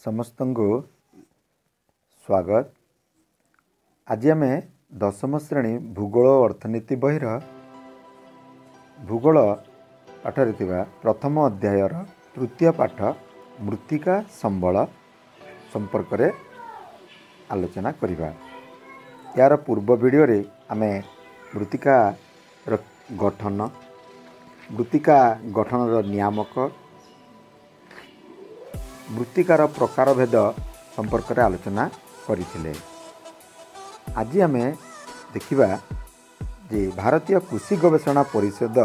ସମସ୍ତଙ୍କୁ ସ୍ୱାଗତ। ଆଜି ଆମେ ଦଶମ ଶ୍ରେଣୀ ଭୂଗୋଳ ଓ ଅର୍ଥନୀତି ବହିର ଭୂଗୋଳ ପାଠରେ ଥିବା ପ୍ରଥମ ଅଧ୍ୟାୟର ତୃତୀୟ ପାଠ ମୃତ୍ତିକା ସମ୍ବଳ ସମ୍ପର୍କରେ ଆଲୋଚନା କରିବା। ଏହାର ପୂର୍ବ ଭିଡ଼ିଓରେ ଆମେ ମୃତ୍ତିକାର ଗଠନ, ମୃତ୍ତିକା ଗଠନର ନିୟାମକ, ମୃତ୍ତିକାର ପ୍ରକାରଭେଦ ସମ୍ପର୍କରେ ଆଲୋଚନା କରିଥିଲେ। ଆଜି ଆମେ ଦେଖିବା ଯେ ଭାରତୀୟ କୃଷି ଗବେଷଣା ପରିଷଦ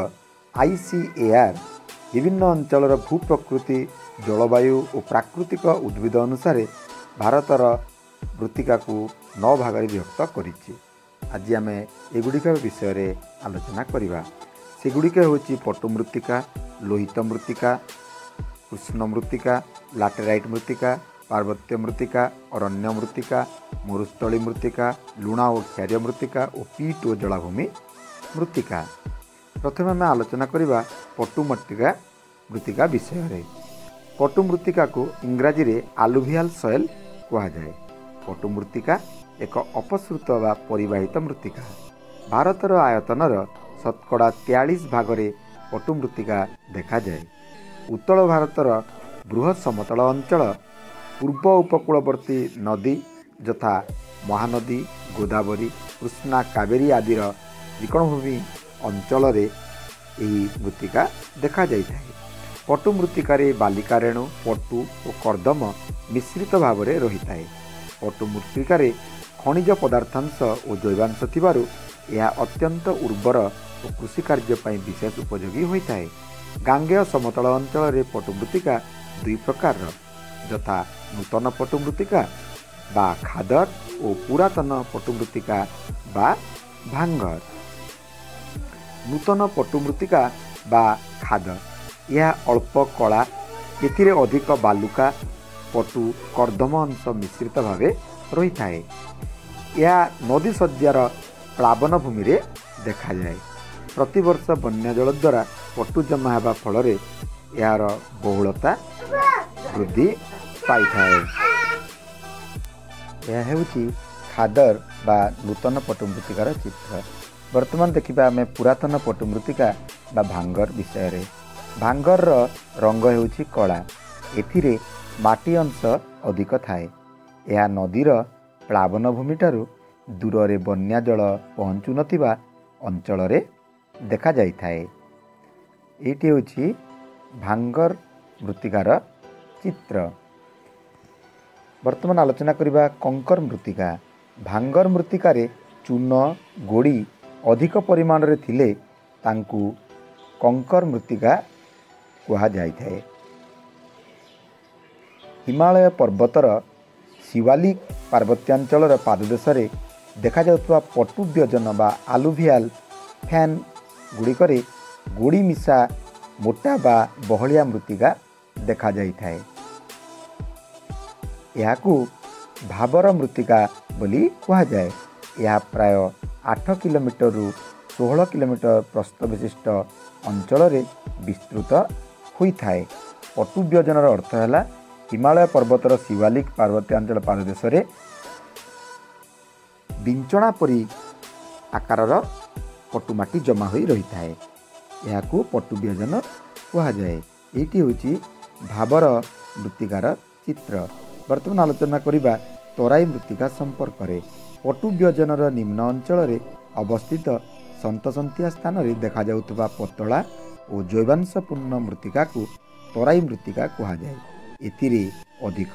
ICAR ବିଭିନ୍ନ ଅଞ୍ଚଳର ଭୂପ୍ରକୃତି, ଜଳବାୟୁ ଓ ପ୍ରାକୃତିକ ଉଦ୍ଭିଦ ଅନୁସାରେ ଭାରତର ମୃତ୍ତିକାକୁ 9 ଭାଗରେ ବିଭକ୍ତ କରିଛି। ଆଜି ଆମେ ଏଗୁଡ଼ିକ ବିଷୟରେ ଆଲୋଚନା କରିବା। ସେଗୁଡ଼ିକ ହେଉଛି ପଟୁ ମୃତ୍ତିକା, ଲୋହିତ ମୃତ୍ତିକା, କୃଷ୍ଣ ମୃତ୍ତିକା, ଲାଟେରାଇଟ୍ ମୃତ୍ତିକା, ପାର୍ବତ୍ୟ ମୃତ୍ତିକା, ଅରଣ୍ୟ ମୃତ୍ତିକା, ମରୁସ୍ଥଳୀ ମୃତ୍ତିକା, ଲୁଣା ଓ କ୍ଷାରୀୟ ମୃତ୍ତିକା ଓ ପିଟ୍ ଓ ଜଳାଭୂମି ମୃତ୍ତିକା। ପ୍ରଥମେ ଆମେ ଆଲୋଚନା କରିବା ପଟୁ ମୃତ୍ତିକା ବିଷୟରେ। ପଟୁ ମୃତ୍ତିକାକୁ ଇଂରାଜୀରେ ଆଲୁଭିଆଲ ସଏଲ୍ କୁହାଯାଏ। ପଟୁ ମୃତ୍ତିକା ଏକ ଅପସୃତ ବା ପରିବାହିତ ମୃତ୍ତିକା। ଭାରତର ଆୟତନର 43% ଭାଗରେ ପଟୁ ମୃତ୍ତିକା ଦେଖାଯାଏ। ଉତ୍ତର ଭାରତର ବୃହତ୍ ସମତଳ ଅଞ୍ଚଳ, ପୂର୍ବ ଉପକୂଳବର୍ତ୍ତୀ ନଦୀ ଯଥା ମହାନଦୀ, ଗୋଦାବରୀ, କୃଷ୍ଣା, କାବେରୀ ଆଦିର ତ୍ରିକୋଣଭୂମି ଅଞ୍ଚଳରେ ଏହି ମୃତ୍ତିକା ଦେଖାଯାଇଥାଏ। ପଟୁ ମୃତ୍ତିକାରେ ବାଲିକା ରେଣୁ, ପଟୁ ଓ କର୍ଦ୍ଦମ ମିଶ୍ରିତ ଭାବରେ ରହିଥାଏ। ପଟୁ ମୃତ୍ତିକାରେ ଖଣିଜ ପଦାର୍ଥାଂଶ ଓ ଜୈବାଂଶ ଥିବାରୁ ଏହା ଅତ୍ୟନ୍ତ ଉର୍ବର ଓ କୃଷି କାର୍ଯ୍ୟ ପାଇଁ ବିଶେଷ ଉପଯୋଗୀ ହୋଇଥାଏ। ଗାଙ୍ଗେୟ ସମତଳ ଅଞ୍ଚଳରେ ପଟୁ ମୃତ୍ତିକା ଦୁଇ ପ୍ରକାରର, ଯଥା ନୂତନ ପଟୁ ମୃତ୍ତିକା ବା ଖାଦର ଓ ପୁରାତନ ପଟୁ ମୃତ୍ତିକା ବା ଭାଙ୍ଗର। ନୂତନ ପଟୁ ମୃତ୍ତିକା ବା ଖାଦର ଏହା ଅଳ୍ପ କଳା, ଏଥିରେ ଅଧିକ ବାଲୁକା, ପଟୁ, କର୍ଦ୍ଦମ ଅଂଶ ମିଶ୍ରିତ ଭାବେ ରହିଥାଏ। ଏହା ନଦୀ ଶଯ୍ୟାର ପ୍ଲାବନ ଭୂମିରେ ଦେଖାଯାଏ। ପ୍ରତିବର୍ଷ ବନ୍ୟା ଜଳ ଦ୍ୱାରା ପଟୁ ଜମା ହେବା ଫଳରେ ଏହାର ବହୁଳତା ବୃଦ୍ଧି ପାଇଥାଏ। ଏହା ହେଉଛି ଖାଦର ବା ନୂତନ ପଟୁ ମୃତ୍ତିକାର ଚିତ୍ର। ବର୍ତ୍ତମାନ ଦେଖିବା ଆମେ ପୁରାତନ ପଟୁ ମୃତ୍ତିକା ବା ଭାଙ୍ଗର ବିଷୟରେ। ଭାଙ୍ଗରର ରଙ୍ଗ ହେଉଛି କଳା। ଏଥିରେ ମାଟି ଅଂଶ ଅଧିକ ଥାଏ। ଏହା ନଦୀର ପ୍ଲାବନ ଭୂମିଠାରୁ ଦୂରରେ ବନ୍ୟା ଜଳ ପହଞ୍ଚୁନଥିବା ଅଞ୍ଚଳରେ ଦେଖାଯାଇଥାଏ। ଏଇଟି ହେଉଛି ଭାଙ୍ଗର ମୃତ୍ତିକାର ଚିତ୍ର। ବର୍ତ୍ତମାନ ଆଲୋଚନା କରିବା କଙ୍କର ମୃତ୍ତିକା। ଭାଙ୍ଗର ମୃତ୍ତିକାରେ ଚୂନ, ଗୋଡ଼ି ଅଧିକ ପରିମାଣରେ ଥିଲେ ତାଙ୍କୁ କଙ୍କର ମୃତ୍ତିକା କୁହାଯାଇଥାଏ। ହିମାଳୟ ପର୍ବତର ଶିୱାଲିକ ପାର୍ବତ୍ୟାଞ୍ଚଳର ପାଦଦେଶରେ ଦେଖାଯାଉଥିବା ପଟୁ ବ୍ୟଜନ ବା ଆଲୁଭିଆଲ ଫ୍ୟାନ୍ ଗୁଡ଼ିକରେ ଗୋଡ଼ି ମିଶା ମୋଟା ବା ବହଳିଆ ମୃତ୍ତିକା ଦେଖାଯାଇଥାଏ। ଏହାକୁ ଭାବର ମୃତ୍ତିକା ବୋଲି କୁହାଯାଏ। ଏହା ପ୍ରାୟ 8 କିଲୋମିଟରରୁ 16 କିଲୋମିଟର ପ୍ରସ୍ଥ ବିଶିଷ୍ଟ ଅଞ୍ଚଳରେ ବିସ୍ତୃତ ହୋଇଥାଏ। ପଟୁ ବ୍ୟଜନର ଅର୍ଥ ହେଲା ହିମାଳୟ ପର୍ବତର ଶିୱାଲିକ ପାର୍ବତ୍ୟାଞ୍ଚଳ ପାଦଦେଶରେ ବିଞ୍ଚଣା ପରି ଆକାରର ପଟୁମାଟି ଜମା ହୋଇ ରହିଥାଏ। ଏହାକୁ ପଟୁ ବ୍ୟଜନ କୁହାଯାଏ। ଏଇଟି ହେଉଛି ଭାବର ମୃତ୍ତିକାର ଚିତ୍ର। ବର୍ତ୍ତମାନ ଆଲୋଚନା କରିବା ତରାଇ ମୃତ୍ତିକା ସମ୍ପର୍କରେ। ପଟୁ ବ୍ୟଜନର ନିମ୍ନ ଅଞ୍ଚଳରେ ଅବସ୍ଥିତ ସନ୍ତସନ୍ତିଆ ସ୍ଥାନରେ ଦେଖାଯାଉଥିବା ପତଳା ଓ ଜୈବାଂଶପୂର୍ଣ୍ଣ ମୃତ୍ତିକାକୁ ତରାଇ ମୃତ୍ତିକା କୁହାଯାଏ। ଏଥିରେ ଅଧିକ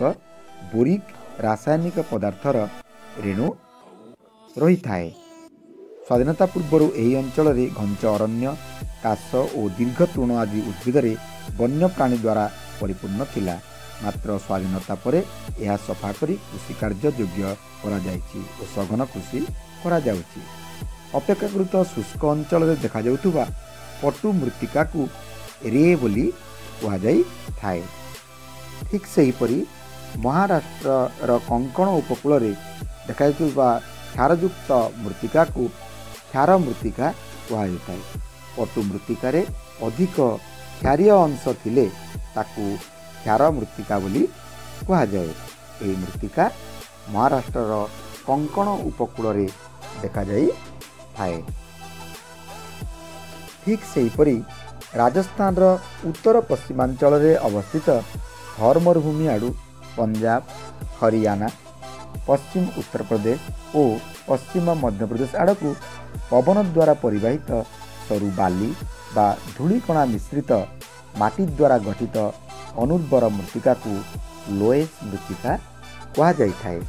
ବୋରିକ୍ ରାସାୟନିକ ପଦାର୍ଥର ରେଣୁ ରହିଥାଏ। ସ୍ୱାଧୀନତା ପୂର୍ବରୁ ଏହି ଅଞ୍ଚଳରେ ଘଞ୍ଚ ଅରଣ୍ୟ, କାଶ ଓ ଦୀର୍ଘ ତୃଣ ଆଦି ଉଦ୍ଭିଦରେ ବନ୍ୟପ୍ରାଣୀ ଦ୍ୱାରା ପରିପୂର୍ଣ୍ଣ ଥିଲା। ମାତ୍ର ସ୍ୱାଧୀନତା ପରେ ଏହା ସଫା କରି କୃଷିକାର୍ଯ୍ୟ ଯୋଗ୍ୟ କରାଯାଇଛି ଓ ସଘନ କୃଷି କରାଯାଉଛି। ଅପେକ୍ଷାକୃତ ଶୁଷ୍କ ଅଞ୍ଚଳରେ ଦେଖାଯାଉଥିବା ପଟୁ ମୃତ୍ତିକାକୁ ରେ ବୋଲି କୁହାଯାଇଥାଏ। ଠିକ୍ ସେହିପରି ମହାରାଷ୍ଟ୍ରର କଙ୍କଣ ଉପକୂଳରେ ଦେଖାଯାଉଥିବା କ୍ଷାରଯୁକ୍ତ ମୃତ୍ତିକାକୁ କ୍ଷାର ମୃତ୍ତିକା କୁହାଯାଇଥାଏ। ପଟୁ ମୃତ୍ତିକାରେ ଅଧିକ କ୍ଷାରୀୟ ଅଂଶ ଥିଲେ ତାକୁ କ୍ଷାର ମୃତ୍ତିକା ବୋଲି କୁହାଯାଏ। ଏହି ମୃତ୍ତିକା ମହାରାଷ୍ଟ୍ରର କଙ୍କଣ ଉପକୂଳରେ ଦେଖାଯାଇଥାଏ। ଠିକ୍ ସେହିପରି ରାଜସ୍ଥାନର ଉତ୍ତର ପଶ୍ଚିମାଞ୍ଚଳରେ ଅବସ୍ଥିତ ଥର ମରୁଭୂମି ଆଡ଼ୁ ପଞ୍ଜାବ, ହରିୟାଣା, ପଶ୍ଚିମ ଉତ୍ତରପ୍ରଦେଶ ଓ ପଶ୍ଚିମ ମଧ୍ୟପ୍ରଦେଶ ଆଡ଼କୁ ପବନ ଦ୍ୱାରା ପରିବାହିତ ସରୁ ବାଲି ବା ଧୂଳିକଣା ମିଶ୍ରିତ ମାଟି ଦ୍ୱାରା ଗଠିତ ଅନୁର୍ବର ମୃତ୍ତିକାକୁ ଲୋଏସ୍ ମୃତ୍ତିକା କୁହାଯାଇଥାଏ।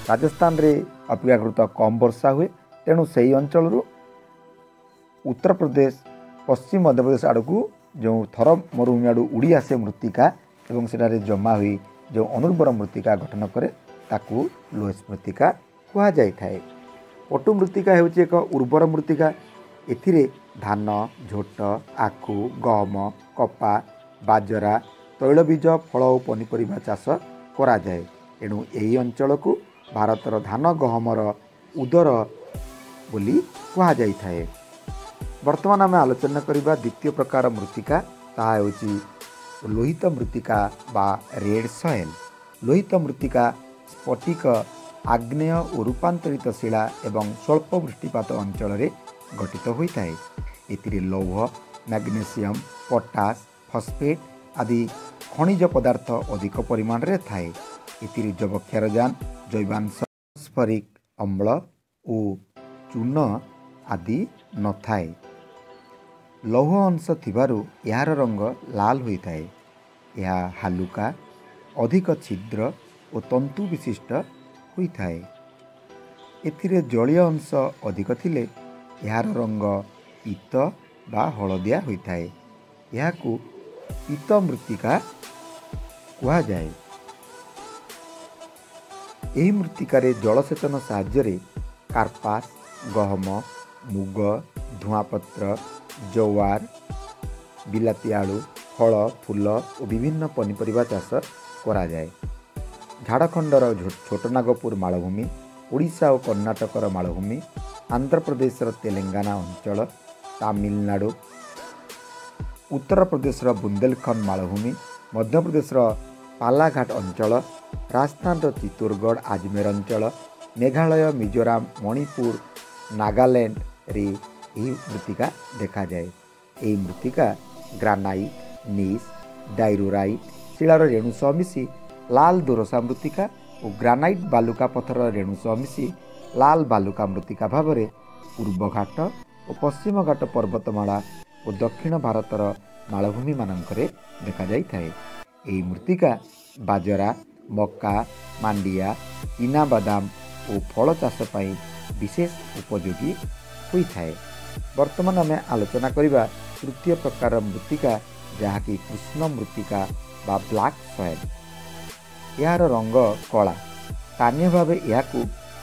ରାଜସ୍ଥାନରେ ଅପେକ୍ଷାକୃତ କମ୍ ବର୍ଷା ହୁଏ, ତେଣୁ ସେହି ଅଞ୍ଚଳରୁ ଉତ୍ତରପ୍ରଦେଶ, ପଶ୍ଚିମ ମଧ୍ୟପ୍ରଦେଶ ଆଡ଼କୁ ଯେଉଁ ଥର ମରୁଭୂମି ଆଡ଼ୁ ଉଡ଼ି ଆସେ ମୃତ୍ତିକା ଏବଂ ସେଠାରେ ଜମା ହୋଇ ଯେଉଁ ଅନୁର୍ବର ମୃତ୍ତିକା ଗଠନ କରେ ତାକୁ ଲୋଏସ୍ ମୃତ୍ତିକା କୁହାଯାଇଥାଏ। ପଟୁ ମୃତ୍ତିକା ହେଉଛି ଏକ ଉର୍ବର ମୃତ୍ତିକା। ଏଥିରେ ଧାନ, ଝୋଟ, ଆଖୁ, ଗହମ, କପା, ବାଜରା, ତୈଳବୀଜ, ଫଳ ଓ ପନିପରିବା ଚାଷ କରାଯାଏ। ଏଣୁ ଏହି ଅଞ୍ଚଳକୁ ଭାରତର ଧାନ ଗହମର ଉଦର ବୋଲି କୁହାଯାଇଥାଏ। ବର୍ତ୍ତମାନ ଆମେ ଆଲୋଚନା କରିବା ଦ୍ୱିତୀୟ ପ୍ରକାର ମୃତ୍ତିକା, ତାହା ହେଉଛି ଲୋହିତ ମୃତ୍ତିକା ବା ରେଡ୍ ସଏଲ୍। ଲୋହିତ ମୃତ୍ତିକା ସ୍ଫଟିକ, ଆଗ୍ନେୟ ଓ ରୂପାନ୍ତରିତ ଶିଳା ଏବଂ ସ୍ୱଳ୍ପ ବୃଷ୍ଟିପାତ ଅଞ୍ଚଳରେ ଗଠିତ ହୋଇଥାଏ। ଏଥିରେ ଲୌହ, ମ୍ୟାଗ୍ନେସିୟମ୍, ପଟାସ, ଫସ୍ଫେଟ୍ ଆଦି ଖଣିଜ ପଦାର୍ଥ ଅଧିକ ପରିମାଣରେ ଥାଏ। ଏଥିରେ ଯବକ୍ଷାରଜାନ, ଜୈବାଂଶ, ଫସ୍ଫରିକ୍ ଅମ୍ଳ ଓ ଚୂନ ଆଦି ନଥାଏ। ଲୌହ ଅଂଶ ଥିବାରୁ ଏହାର ରଙ୍ଗ ଲାଲ ହୋଇଥାଏ। ଏହା ହାଲୁକା, ଅଧିକ ଛିଦ୍ର ଓ ତନ୍ତୁ ବିଶିଷ୍ଟ ହୋଇଥାଏ। ଏଥିରେ ଜଳୀୟ ଅଂଶ ଅଧିକ ଥିଲେ ଏହାର ରଙ୍ଗ ପୀତ ବା ହଳଦିଆ ହୋଇଥାଏ। ଏହାକୁ ପୀତ ମୃତ୍ତିକା କୁହାଯାଏ। ଏହି ମୃତ୍ତିକାରେ ଜଳସେଚନ ସାହାଯ୍ୟରେ କାର୍ପାସ, ଗହମ, ମୁଗ, ଧୂଆଁପତ୍ର, ଜୱାର, ବିଲାତି ଆଳୁ, ଫଳ, ଫୁଲ ଓ ବିଭିନ୍ନ ପନିପରିବା ଚାଷ କରାଯାଏ। ଝାଡ଼ଖଣ୍ଡର ଛୋଟନାଗପୁର ମାଳଭୂମି, ଓଡ଼ିଶା ଓ କର୍ଣ୍ଣାଟକର ମାଳଭୂମି, ଆନ୍ଧ୍ରପ୍ରଦେଶର ତେଲେଙ୍ଗାନା ଅଞ୍ଚଳ, ତାମିଲନାଡ଼ୁ, ଉତ୍ତରପ୍ରଦେଶର ବୁନ୍ଦେଲଖଣ୍ଡ ମାଳଭୂମି, ମଧ୍ୟପ୍ରଦେଶର ପାଲାଘାଟ ଅଞ୍ଚଳ, ରାଜସ୍ଥାନର ଚିତ୍ତୋରଗଡ଼, ଆଜମେର ଅଞ୍ଚଳ, ମେଘାଳୟ, ମିଜୋରାମ, ମଣିପୁର, ନାଗାଲ୍ୟାଣ୍ଡରେ ଏହି ମୃତ୍ତିକା ଦେଖାଯାଏ। ଏହି ମୃତ୍ତିକା ଗ୍ରାନାଇଟ୍, ନିସ୍, ଡାଇରୋରାଇଟ୍ ଶିଳାର ରେଣୁ ସହ ମିଶି ଲାଲ ଦୋରସା ମୃତ୍ତିକା ଓ ଗ୍ରାନାଇଟ୍ ବାଲୁକା ପଥରର ରେଣୁ ସହ ମିଶି ଲାଲ ବାଲୁକା ମୃତ୍ତିକା ଭାବରେ ପୂର୍ବଘାଟ ଓ ପଶ୍ଚିମଘାଟ ପର୍ବତମାଳା ଓ ଦକ୍ଷିଣ ଭାରତର ମାଳଭୂମିମାନଙ୍କରେ ଦେଖାଯାଇଥାଏ। ଏହି ମୃତ୍ତିକା ବାଜରା, ମକା, ମାଣ୍ଡିଆ, ଚିନାବାଦାମ ଓ ଫଳ ଚାଷ ପାଇଁ ବିଶେଷ ଉପଯୋଗୀ ହୋଇଥାଏ। ବର୍ତ୍ତମାନ ଆମେ ଆଲୋଚନା କରିବା ତୃତୀୟ ପ୍ରକାରର ମୃତ୍ତିକା, ଯାହାକି କୃଷ୍ଣ ମୃତ୍ତିକା ବା ବ୍ଲାକ୍ ସଏଲ୍। ଏହାର ରଙ୍ଗ କଳା। ସ୍ଥାନୀୟ ଭାବେ ଏହାକୁ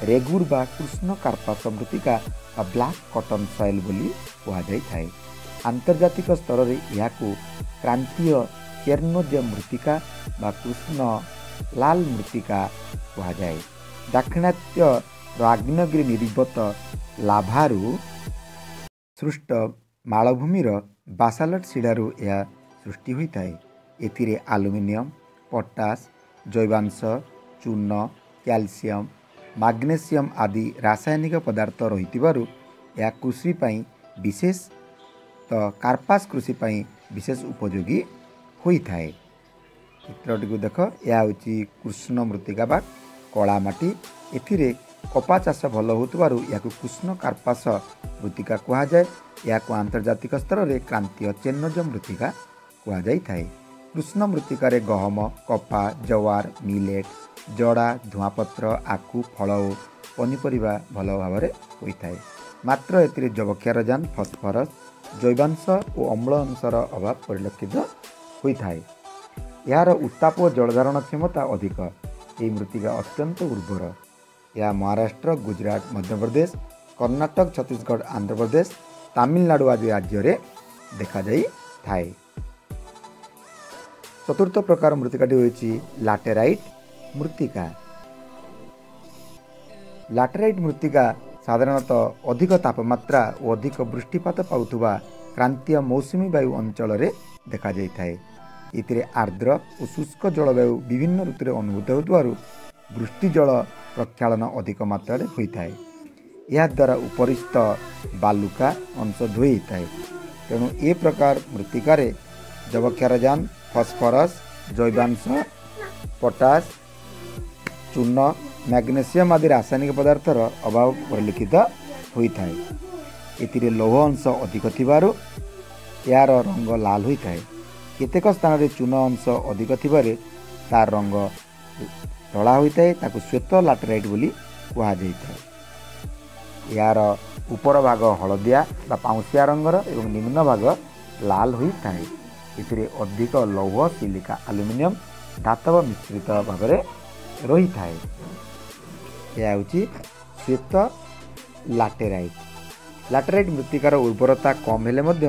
ରେଗୁର ବା କୃଷ୍ଣ କାର୍ପାସ ମୃତ୍ତିକା ବା ବ୍ଲାକ୍ କଟନ୍ ସଏଲ୍ ବୋଲି କୁହାଯାଇଥାଏ। ଆନ୍ତର୍ଜାତିକ ସ୍ତରରେ ଏହାକୁ କ୍ରାନ୍ତୀୟ ଚେର୍ନୋଜେମ୍ ମୃତ୍ତିକା ବା କୃଷ୍ଣ ଲାଲ ମୃତ୍ତିକା କୁହାଯାଏ। ଦାକ୍ଷିଣାତ୍ୟର ଆଗ୍ନେୟଗିରି ନିର୍ଗତ ଲାଭାରୁ ସୃଷ୍ଟ ମାଳଭୂମିର ବାସାଲଟ ଶିଳାରୁ ଏହା ସୃଷ୍ଟି ହୋଇଥାଏ। ଏଥିରେ ଆଲୁମିନିୟମ, ପଟାସ, ଜୈବାଂଶ, ଚୂନ, କ୍ୟାଲସିୟମ, ମାଗ୍ନେସିୟମ ଆଦି ରାସାୟନିକ ପଦାର୍ଥ ରହିଥିବାରୁ ଏହା କୃଷି ପାଇଁ ବିଶେଷ ତ କାର୍ପାସ କୃଷି ପାଇଁ ବିଶେଷ ଉପଯୋଗୀ ହୋଇଥାଏ। ଚିତ୍ରଟିକୁ ଦେଖ, ଏହା ହେଉଛି କୃଷ୍ଣ ମୃତ୍ତିକା ବା କଳା ମାଟି। ଏଥିରେ କପା ଚାଷ ଭଲ ହେଉଥିବାରୁ ଏହାକୁ କୃଷ୍ଣ କାର୍ପାସ ମୃତ୍ତିକା କୁହାଯାଏ। ଏହାକୁ ଆନ୍ତର୍ଜାତିକ ସ୍ତରରେ କ୍ରାନ୍ତୀୟ ଚେନ୍ନଜ ମୃତ୍ତିକା କୁହାଯାଇଥାଏ। କୃଷ୍ଣ ମୃତ୍ତିକାରେ ଗହମ, କପା, ଜୱାର, ମିଲେଟ୍, ଜଡ଼ା, ଧୂଆଁପତ୍ର, ଆଖୁ, ଫଳ ଓ ପନିପରିବା ଭଲ ଭାବରେ ହୋଇଥାଏ। ମାତ୍ର ଏଥିରେ ଯବକ୍ଷାରଜାନ, ଫସ୍ଫରସ୍, ଜୈବାଂଶ ଓ ଅମ୍ଳ ଅଂଶର ଅଭାବ ପରିଲକ୍ଷିତ ହୋଇଥାଏ। ଏହାର ଉତ୍ତାପ ଓ ଜଳଧାରଣ କ୍ଷମତା ଅଧିକ। ଏହି ମୃତ୍ତିକା ଅତ୍ୟନ୍ତ ଉର୍ବର। ଏହା ମହାରାଷ୍ଟ୍ର, ଗୁଜରାଟ, ମଧ୍ୟପ୍ରଦେଶ, କର୍ଣ୍ଣାଟକ, ଛତିଶଗଡ଼, ଆନ୍ଧ୍ରପ୍ରଦେଶ, ତାମିଲନାଡ଼ୁ ଆଦି ରାଜ୍ୟରେ ଦେଖାଯାଇଥାଏ। ଚତୁର୍ଥ ପ୍ରକାର ମୃତ୍ତିକାଟି ହେଉଛି ଲାଟେରାଇଟ୍ ମୃତ୍ତିକା। ଲାଟେରାଇଟ୍ ମୃତ୍ତିକା ସାଧାରଣତଃ ଅଧିକ ତାପମାତ୍ରା ଓ ଅଧିକ ବୃଷ୍ଟିପାତ ପାଉଥିବା କ୍ରାନ୍ତୀୟ ମୌସୁମୀ ବାୟୁ ଅଞ୍ଚଳରେ ଦେଖାଯାଇଥାଏ। ଏଥିରେ ଆର୍ଦ୍ର ଓ ଶୁଷ୍କ ଜଳବାୟୁ ବିଭିନ୍ନ ଋତୁରେ ଅନୁଭୂତ ହେଉଥିବାରୁ ବୃଷ୍ଟି ଜଳ ପ୍ରକ୍ଷାଳନ ଅଧିକ ମାତ୍ରାରେ ହୋଇଥାଏ। ଏହାଦ୍ୱାରା ଉପରିସ୍ଥ ବାଲୁକା ଅଂଶ ଧୋଇ ହୋଇଥାଏ। ତେଣୁ ଏ ପ୍ରକାର ମୃତ୍ତିକାରେ ଯବକ୍ଷାରଜାନ, ଫସ୍ଫରସ୍, ଜୈବାଂଶ, ପଟାସ, ଚୂନ, ମ୍ୟାଗ୍ନେସିୟମ୍ ଆଦି ରାସାୟନିକ ପଦାର୍ଥର ଅଭାବ ପରିଲକ୍ଷିତ ହୋଇଥାଏ। ଏଥିରେ ଲୌହ ଅଂଶ ଅଧିକ ଥିବାରୁ ଏହାର ରଙ୍ଗ ଲାଲ ହୋଇଥାଏ। କେତେକ ସ୍ଥାନରେ ଚୂନ ଅଂଶ ଅଧିକ ଥିବାରେ ତାର ରଙ୍ଗ ଧଳା ହୋଇଥାଏ। ତାକୁ ଶ୍ୱେତ ଲାଟେରାଇଟ୍ ବୋଲି କୁହାଯାଇଥାଏ। ଏହାର ଉପର ଭାଗ ହଳଦିଆ ବା ପାଉଁଶିଆ ରଙ୍ଗର ଏବଂ ନିମ୍ନ ଭାଗ ଲାଲ ହୋଇଥାଏ। ଏଥିରେ ଅଧିକ ଲୌହ, ସିଲିକା, ଆଲୁମିନିୟମ ଧାତବ ମିଶ୍ରିତ ଭାବରେ ରହିଥାଏ। ଏହା ହେଉଛି ଶ୍ୱେତ ଲାଟେରାଇଟ୍। ଲାଟେରାଇଟ୍ ମୃତ୍ତିକାର ଉର୍ବରତା କମ୍ ହେଲେ ମଧ୍ୟ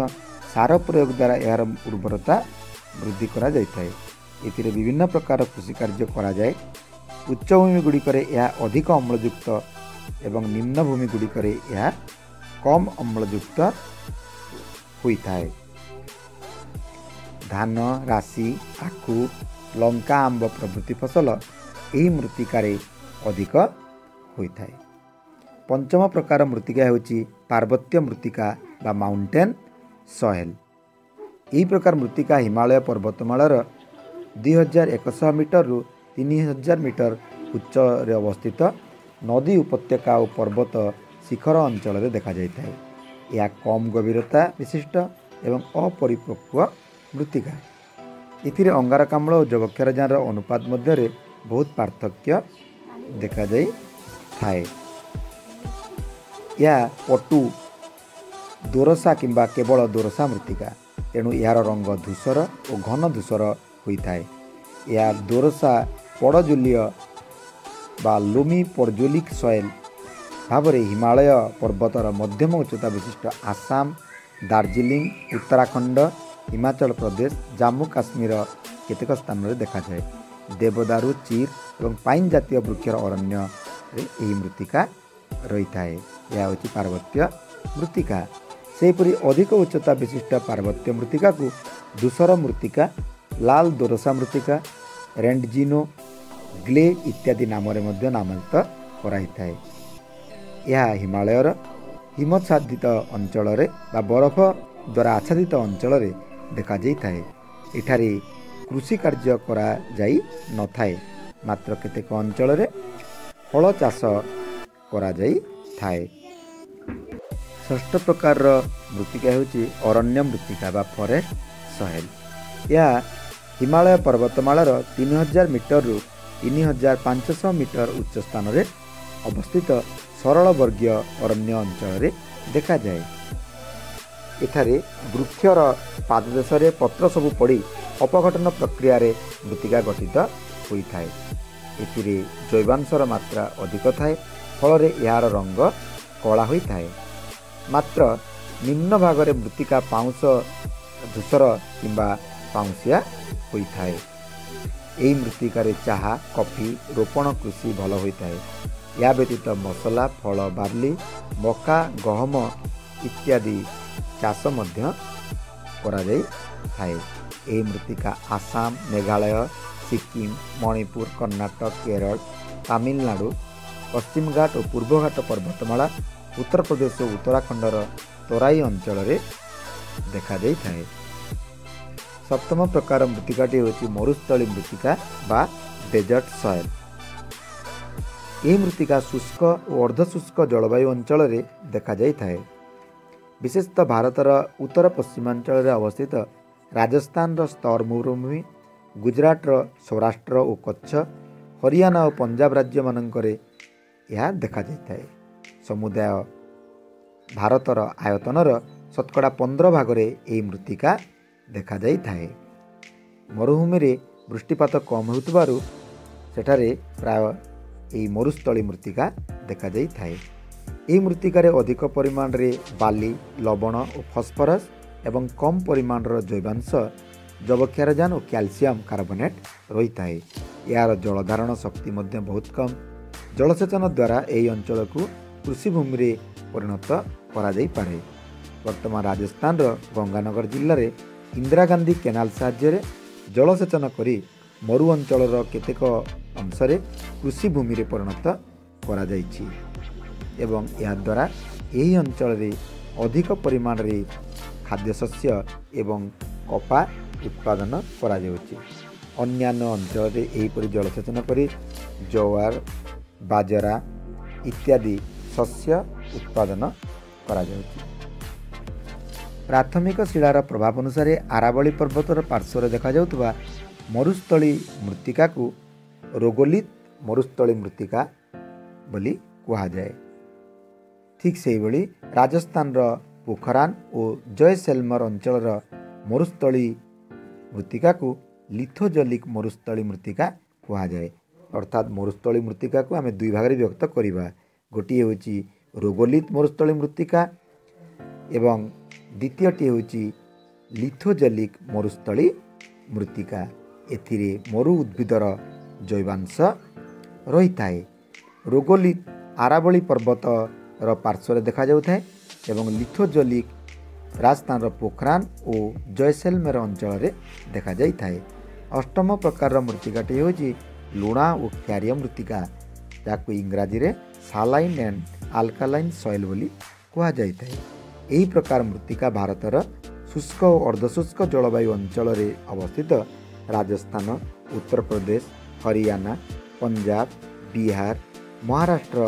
ସାର ପ୍ରୟୋଗ ଦ୍ୱାରା ଏହାର ଉର୍ବରତା ବୃଦ୍ଧି କରାଯାଇଥାଏ। ଏଥିରେ ବିଭିନ୍ନ ପ୍ରକାର କୃଷି କାର୍ଯ୍ୟ କରାଯାଏ। ଉଚ୍ଚଭୂମି ଗୁଡ଼ିକରେ ଏହା ଅଧିକ ଅମ୍ଳଯୁକ୍ତ ଏବଂ ନିମ୍ନ ଭୂମି ଗୁଡ଼ିକରେ ଏହା କମ୍ ଅମ୍ଳଯୁକ୍ତ ହୋଇଥାଏ। ଧାନ, ରାଶି, ଆଖୁ, ଲଙ୍କା, ଆମ୍ବ ପ୍ରଭୃତି ଫସଲ ଏହି ମୃତ୍ତିକାରେ ଅଧିକ ହୋଇଥାଏ। ପଞ୍ଚମ ପ୍ରକାର ମୃତ୍ତିକା ହେଉଛି ପାର୍ବତ୍ୟ ମୃତ୍ତିକା ବା ମାଉଣ୍ଟେନ୍ ସଏଲ୍। ଏହି ପ୍ରକାର ମୃତ୍ତିକା ହିମାଳୟ ପର୍ବତମାଳାର 2100 ମିଟରରୁ 3000 ମିଟର ଉଚ୍ଚରେ ଅବସ୍ଥିତ ନଦୀ ଉପତ୍ୟକା ଓ ପର୍ବତ ଶିଖର ଅଞ୍ଚଳରେ ଦେଖାଯାଇଥାଏ। ଏହା କମ୍ ଗଭୀରତା ବିଶିଷ୍ଟ ଏବଂ ଅପରିପକ୍ୱ ମୃତ୍ତିକା। ଏଥିରେ ଅଙ୍ଗାରକାମ୍ଳ ଓ ଯବକ୍ଷାରଜାନର ଅନୁପାତ ମଧ୍ୟରେ ବହୁତ ପାର୍ଥକ୍ୟ ଦେଖାଯାଇଥାଏ। ଏହା ପଟୁ ଦୋରସା କିମ୍ବା କେବଳ ଦୋରସା ମୃତ୍ତିକା, ତେଣୁ ଏହାର ରଙ୍ଗ ଧୂସର ଓ ଘନ ଧୂସର ହୋଇଥାଏ। ଏହା ଦୋରସା ପଡ଼ଜୁଲୀୟ ବା ଲୋମି ପର୍ଜୋଲିକ୍ ସଏଲ୍ ଭାବରେ ହିମାଳୟ ପର୍ବତର ମଧ୍ୟମ ଉଚ୍ଚତା ବିଶିଷ୍ଟ ଆସାମ, ଦାର୍ଜିଲିଂ, ଉତ୍ତରାଖଣ୍ଡ, ହିମାଚଳ ପ୍ରଦେଶ, ଜାମ୍ମୁ କାଶ୍ମୀର କେତେକ ସ୍ଥାନରେ ଦେଖାଯାଏ। ଦେବଦାରୁ, ଚିର୍ ଏବଂ ପାଇନ୍ ଜାତୀୟ ବୃକ୍ଷର ଅରଣ୍ୟରେ ଏହି ମୃତ୍ତିକା ରହିଥାଏ। ଏହା ହେଉଛି ପାର୍ବତ୍ୟ ମୃତ୍ତିକା। ସେହିପରି ଅଧିକ ଉଚ୍ଚତା ବିଶିଷ୍ଟ ପାର୍ବତ୍ୟ ମୃତ୍ତିକାକୁ ଧୂସର ମୃତ୍ତିକା, ଲାଲ ଦୋରସା ମୃତ୍ତିକା, ରେଣ୍ଡଜିନୋ, ଗ୍ଲେ ଇତ୍ୟାଦି ନାମରେ ମଧ୍ୟ ନାମିତ କରାଯାଇଥାଏ। ଏହା ହିମାଳୟର ହିମଚ୍ଛାଦିତ ଅଞ୍ଚଳରେ ବା ବରଫ ଦ୍ୱାରା ଆଚ୍ଛାଦିତ ଅଞ୍ଚଳରେ ଦେଖାଯାଇଥାଏ। ଏଠାରେ କୃଷି କାର୍ଯ୍ୟ କରାଯାଇ ନଥାଏ, ମାତ୍ର କେତେକ ଅଞ୍ଚଳରେ ଫଳ ଚାଷ କରାଯାଇଥାଏ। ଷଷ୍ଠ ପ୍ରକାରର ମୃତ୍ତିକା ହେଉଛି ଅରଣ୍ୟ ମୃତ୍ତିକା ବା ଫରେଷ୍ଟ ସଏଲ୍। ଏହା ହିମାଳୟ ପର୍ବତମାଳାର 3000 ମିଟରରୁ 3500 ମିଟର ଉଚ୍ଚ ସ୍ଥାନରେ ଅବସ୍ଥିତ ସରଳ ବର୍ଗୀୟ ଅରଣ୍ୟ ଅଞ୍ଚଳରେ ଦେଖାଯାଏ। ଏଠାରେ ବୃକ୍ଷର ପାଦଦେଶରେ ପତ୍ର ସବୁ ପଡ଼ି ଅପଘଟନ ପ୍ରକ୍ରିୟାରେ ମୃତ୍ତିକା ଗଠିତ ହୋଇଥାଏ। ଏଥିରେ ଜୈବାଂଶର ମାତ୍ରା ଅଧିକ ଥାଏ, ଫଳରେ ଏହାର ରଙ୍ଗ କଳା ହୋଇଥାଏ। ମାତ୍ର ନିମ୍ନ ଭାଗରେ ମୃତ୍ତିକା ପାଉଁଶ ଧୂସର କିମ୍ବା ପାଉଁଶିଆ ହୋଇଥାଏ। ଏହି ମୃତ୍ତିକାରେ ଚାହା, କଫି ରୋପଣ କୃଷି ଭଲ ହୋଇଥାଏ। ଏହା ବ୍ୟତୀତ ମସଲା, ଫଳ, ବାର୍ଲି, ମକା, ଗହମ ଇତ୍ୟାଦି ଚାଷ ମଧ୍ୟ କରାଯାଇଥାଏ। ଏହି ମୃତ୍ତିକା ଆସାମ, ମେଘାଳୟ, ସିକିମ, ମଣିପୁର, କର୍ଣ୍ଣାଟକ, କେରଳ, ତାମିଲନାଡ଼ୁ, ପଶ୍ଚିମଘାଟ ଓ ପୂର୍ବଘାଟ ପର୍ବତମାଳା, ଉତ୍ତରପ୍ରଦେଶ ଓ ଉତ୍ତରାଖଣ୍ଡର ତରାଇ ଅଞ୍ଚଳରେ ଦେଖାଯାଇଥାଏ। ସପ୍ତମ ପ୍ରକାର ମୃତ୍ତିକାଟି ହେଉଛି ମରୁସ୍ଥଳୀ ମୃତ୍ତିକା ବା ଡେଜର୍ଟ ସଏଲ୍। ଏହି ମୃତ୍ତିକା ଶୁଷ୍କ ଓ ଅର୍ଦ୍ଧଶୁଷ୍କ ଜଳବାୟୁ ଅଞ୍ଚଳରେ ଦେଖାଯାଇଥାଏ। ବିଶେଷତଃ ଭାରତର ଉତ୍ତର ପଶ୍ଚିମାଞ୍ଚଳରେ ଅବସ୍ଥିତ ରାଜସ୍ଥାନର ସ୍ତର ମରୁଭୂମି, ଗୁଜରାଟର ସୌରାଷ୍ଟ୍ର ଓ କଚ୍ଛ, ହରିୟାଣା ଓ ପଞ୍ଜାବ ରାଜ୍ୟମାନଙ୍କରେ ଏହା ଦେଖାଯାଇଥାଏ। ସମୁଦାୟ ଭାରତର ଆୟତନର 15% ଭାଗରେ ଏହି ମୃତ୍ତିକା ଦେଖାଯାଇଥାଏ। ମରୁଭୂମିରେ ବୃଷ୍ଟିପାତ କମ୍ ହେଉଥିବାରୁ ସେଠାରେ ପ୍ରାୟ ଏହି ମରୁସ୍ଥଳୀ ମୃତ୍ତିକା ଦେଖାଯାଇଥାଏ। ଏହି ମୃତ୍ତିକାରେ ଅଧିକ ପରିମାଣରେ ବାଲି, ଲବଣ ଓ ଫସ୍ଫରସ୍ ଏବଂ କମ୍ ପରିମାଣର ଜୈବାଂଶ, ଯବକ୍ଷାରଜାନ ଓ କ୍ୟାଲସିୟମ୍ କାର୍ବୋନେଟ୍ ରହିଥାଏ। ଏହାର ଜଳଧାରଣ ଶକ୍ତି ମଧ୍ୟ ବହୁତ କମ୍। ଜଳସେଚନ ଦ୍ୱାରା ଏହି ଅଞ୍ଚଳକୁ କୃଷିଭୂମିରେ ପରିଣତ କରାଯାଇପାରେ। ବର୍ତ୍ତମାନ ରାଜସ୍ଥାନର ଗଙ୍ଗାନଗର ଜିଲ୍ଲାରେ ଇନ୍ଦିରା ଗାନ୍ଧୀ କେନାଲ ସାହାଯ୍ୟରେ ଜଳସେଚନ କରି ମରୁ ଅଞ୍ଚଳର କେତେକ ଅଂଶରେ କୃଷିଭୂମିରେ ପରିଣତ କରାଯାଇଛି ଏବଂ ଏହାଦ୍ୱାରା ଏହି ଅଞ୍ଚଳରେ ଅଧିକ ପରିମାଣରେ ଖାଦ୍ୟଶସ୍ୟ ଏବଂ କପା ଉତ୍ପାଦନ କରାଯାଉଛି। ଅନ୍ୟାନ୍ୟ ଅଞ୍ଚଳରେ ଏହିପରି ଜଳସେଚନ କରି ଜୱାର, ବାଜରା ଇତ୍ୟାଦି ଶସ୍ୟ ଉତ୍ପାଦନ କରାଯାଉଛି। ପ୍ରାଥମିକ ଶିଳାର ପ୍ରଭାବ ଅନୁସାରେ ଆରାବଳୀ ପର୍ବତର ପାର୍ଶ୍ୱରେ ଦେଖାଯାଉଥିବା ମରୁସ୍ଥଳୀ ମୃତ୍ତିକାକୁ ରୋଗୋଲିତ ମରୁସ୍ଥଳୀ ମୃତ୍ତିକା ବୋଲି କୁହାଯାଏ। ଠିକ୍ ସେହିଭଳି ରାଜସ୍ଥାନର ପୋଖରାନ ଓ ଜୟସେଲମର ଅଞ୍ଚଳର ମରୁସ୍ଥଳୀ ମୃତ୍ତିକାକୁ ଲିଥୋଜଲିକ ମରୁସ୍ଥଳୀ ମୃତ୍ତିକା କୁହାଯାଏ। ଅର୍ଥାତ୍ ମରୁସ୍ଥଳୀ ମୃତ୍ତିକାକୁ ଆମେ ଦୁଇ ଭାଗରେ ବିଭକ୍ତ କରିବା। ଗୋଟିଏ ହେଉଛି ରୋଗୋଲିତ ମରୁସ୍ଥଳୀ ମୃତ୍ତିକା ଏବଂ ଦ୍ୱିତୀୟଟି ହେଉଛି ଲିଥୋଜଲିକ ମରୁସ୍ଥଳୀ ମୃତ୍ତିକା। ଏଥିରେ ମରୁ ଉଦ୍ଭିଦର ଜୈବାଂଶ ରହିଥାଏ। ରୋଗୋଲିତ ଆରାବଳୀ ପର୍ବତର ପାର୍ଶ୍ୱରେ ଦେଖାଯାଉଥାଏ ଏବଂ ଲିଥୋଜଲିକ ରାଜସ୍ଥାନର ପୋଖରାନ ଓ ଜୟସେଲମେର ଅଞ୍ଚଳରେ ଦେଖାଯାଇଥାଏ। ଅଷ୍ଟମ ପ୍ରକାରର ମୃତ୍ତିକାଟି ହେଉଛି ଲୁଣା ଓ କ୍ଷାରୀୟ ମୃତ୍ତିକା, ଯାହାକୁ ଇଂରାଜୀରେ ସାଲାଇନ୍ ଆଣ୍ଡ ଆଲକାଲାଇନ୍ ସଏଲ୍ ବୋଲି କୁହାଯାଇଥାଏ। ଏହି ପ୍ରକାର ମୃତ୍ତିକା ଭାରତର ଶୁଷ୍କ ଓ ଅର୍ଦ୍ଧଶୁଷ୍କ ଜଳବାୟୁ ଅଞ୍ଚଳରେ ଅବସ୍ଥିତ ରାଜସ୍ଥାନ, ଉତ୍ତରପ୍ରଦେଶ, ହରିୟାଣା, ପଞ୍ଜାବ, ବିହାର, ମହାରାଷ୍ଟ୍ର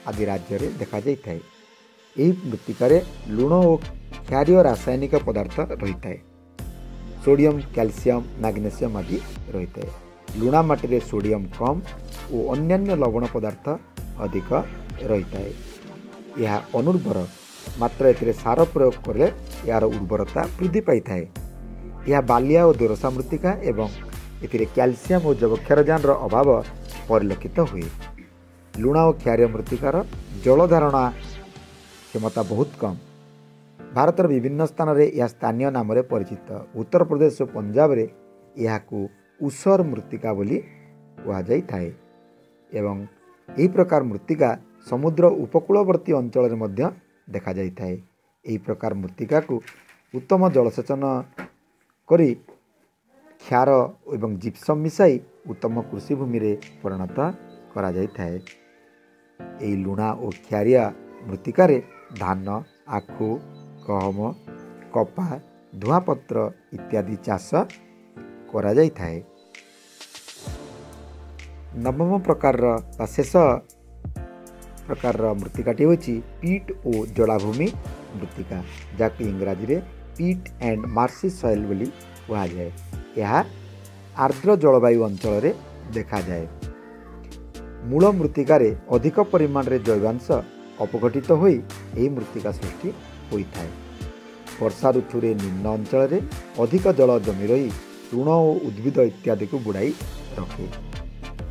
ଆଦି ରାଜ୍ୟରେ ଦେଖାଯାଇଥାଏ। ଏହି ମୃତ୍ତିକାରେ ଲୁଣ ଓ କ୍ଷାରୀୟ ରାସାୟନିକ ପଦାର୍ଥ ରହିଥାଏ। ସୋଡ଼ିୟମ୍, କ୍ୟାଲସିୟମ୍, ମ୍ୟାଗ୍ନେସିୟମ୍ ଆଦି ରହିଥାଏ। ଲୁଣା ମାଟିରେ ସୋଡ଼ିୟମ୍ କମ୍ ଓ ଅନ୍ୟାନ୍ୟ ଲବଣ ପଦାର୍ଥ ଅଧିକ ରହିଥାଏ। ଏହା ଅନୁର୍ବର, ମାତ୍ର ଏଥିରେ ସାର ପ୍ରୟୋଗ କଲେ ଏହାର ଉର୍ବରତା ବୃଦ୍ଧି ପାଇଥାଏ। ଏହା ବାଲିଆ ଓ ଦୋରସା ମୃତ୍ତିକା ଏବଂ ଏଥିରେ କ୍ୟାଲସିୟମ୍ ଓ ଯବକ୍ଷାରଜାନର ଅଭାବ ପରିଲକ୍ଷିତ ହୁଏ। ଲୁଣା ଓ କ୍ଷାରୀୟ ମୃତ୍ତିକାର ଜଳଧାରଣା କ୍ଷମତା ବହୁତ କମ୍। ଭାରତର ବିଭିନ୍ନ ସ୍ଥାନରେ ଏହା ସ୍ଥାନୀୟ ନାମରେ ପରିଚିତ। ଉତ୍ତରପ୍ରଦେଶ ଓ ପଞ୍ଜାବରେ ଏହାକୁ ଉସର ମୃତ୍ତିକା ବୋଲି କୁହାଯାଇଥାଏ ଏବଂ ଏହି ପ୍ରକାର ମୃତ୍ତିକା ସମୁଦ୍ର ଉପକୂଳବର୍ତ୍ତୀ ଅଞ୍ଚଳରେ ମଧ୍ୟ ଦେଖାଯାଇଥାଏ। ଏହି ପ୍ରକାର ମୃତ୍ତିକାକୁ ଉତ୍ତମ ଜଳସେଚନ କରି କ୍ଷାର ଏବଂ ଜିପ୍ସମ୍ ମିଶାଇ ଉତ୍ତମ କୃଷିଭୂମିରେ ପରିଣତ କରାଯାଇଥାଏ। ଏହି ଲୁଣା ଓ କ୍ଷାରିଆ ମୃତ୍ତିକାରେ ଧାନ, ଆଖୁ, ଗହମ, କପା, ଧୂଆଁପତ୍ର ଇତ୍ୟାଦି ଚାଷ କରାଯାଇଥାଏ। ନବମ ପ୍ରକାରର ବା ଶେଷ ପ୍ରକାରର ମୃତ୍ତିକାଟି ହେଉଛି ପିଟ୍ ଓ ଜଳାଭୂମି ମୃତ୍ତିକା, ଯାହାକୁ ଇଂରାଜୀରେ ପିଟ୍ ଆଣ୍ଡ ମାର୍ସି ସଏଲ୍ ବୋଲି କୁହାଯାଏ। ଏହା ଆର୍ଦ୍ର ଜଳବାୟୁ ଅଞ୍ଚଳରେ ଦେଖାଯାଏ। ମୂଳ ମୃତ୍ତିକାରେ ଅଧିକ ପରିମାଣରେ ଜୈବାଂଶ ଅପଘଟିତ ହୋଇ ଏହି ମୃତ୍ତିକା ସୃଷ୍ଟି ହୋଇଥାଏ। ବର୍ଷା ଋତୁରେ ନିମ୍ନ ଅଞ୍ଚଳରେ ଅଧିକ ଜଳ ଜମି ରହି ତୃଣ ଓ ଉଦ୍ଭିଦ ଇତ୍ୟାଦିକୁ ବୁଡ଼ାଇ ରଖେ।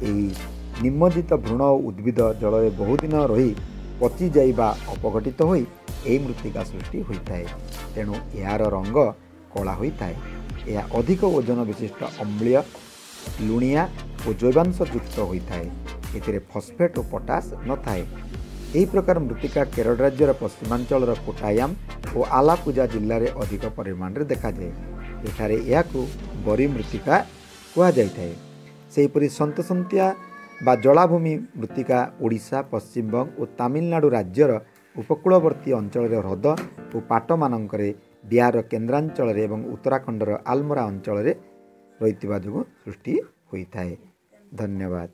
ଏହି ନିମଜ୍ଜିତ ଭ୍ରୂଣ ଓ ଉଦ୍ଭିଦ ଜଳରେ ବହୁଦିନ ରହି ପଚିଯାଇ ବା ଅପଘଟିତ ହୋଇ ଏହି ମୃତ୍ତିକା ସୃଷ୍ଟି ହୋଇଥାଏ। ତେଣୁ ଏହାର ରଙ୍ଗ କଳା ହୋଇଥାଏ। ଏହା ଅଧିକ ଓଜନ ବିଶିଷ୍ଟ ଅମ୍ଳୀୟ, ଲୁଣିଆ ଓ ଜୈବାଂଶ ଯୁକ୍ତ ହୋଇଥାଏ। ଏଥିରେ ଫସ୍ଫେଟ୍ ଓ ପଟାସ ନଥାଏ। ଏହି ପ୍ରକାର ମୃତ୍ତିକା କେରଳ ରାଜ୍ୟର ପଶ୍ଚିମାଞ୍ଚଳର କୋଟାୟାମ ଓ ଆଲାପୁଜା ଜିଲ୍ଲାରେ ଅଧିକ ପରିମାଣରେ ଦେଖାଯାଏ। ଏଠାରେ ଏହାକୁ ବରି ମୃତ୍ତିକା କୁହାଯାଇଥାଏ। ସେହିପରି ସନ୍ତସନ୍ତିଆ ବା ଜଳାଭୂମି ମୃତ୍ତିକା ଓଡ଼ିଶା, ପଶ୍ଚିମବଙ୍ଗ ଓ ତାମିଲନାଡ଼ୁ ରାଜ୍ୟର ଉପକୂଳବର୍ତ୍ତୀ ଅଞ୍ଚଳରେ ହ୍ରଦ ଓ ପାଟମାନଙ୍କରେ, ବିହାରର କେନ୍ଦ୍ରାଞ୍ଚଳରେ ଏବଂ ଉତ୍ତରାଖଣ୍ଡର ଆଲମୋରା ଅଞ୍ଚଳରେ ରହିଥିବା ଯୋଗୁଁ ସୃଷ୍ଟି ହୋଇଥାଏ। ଧନ୍ୟବାଦ।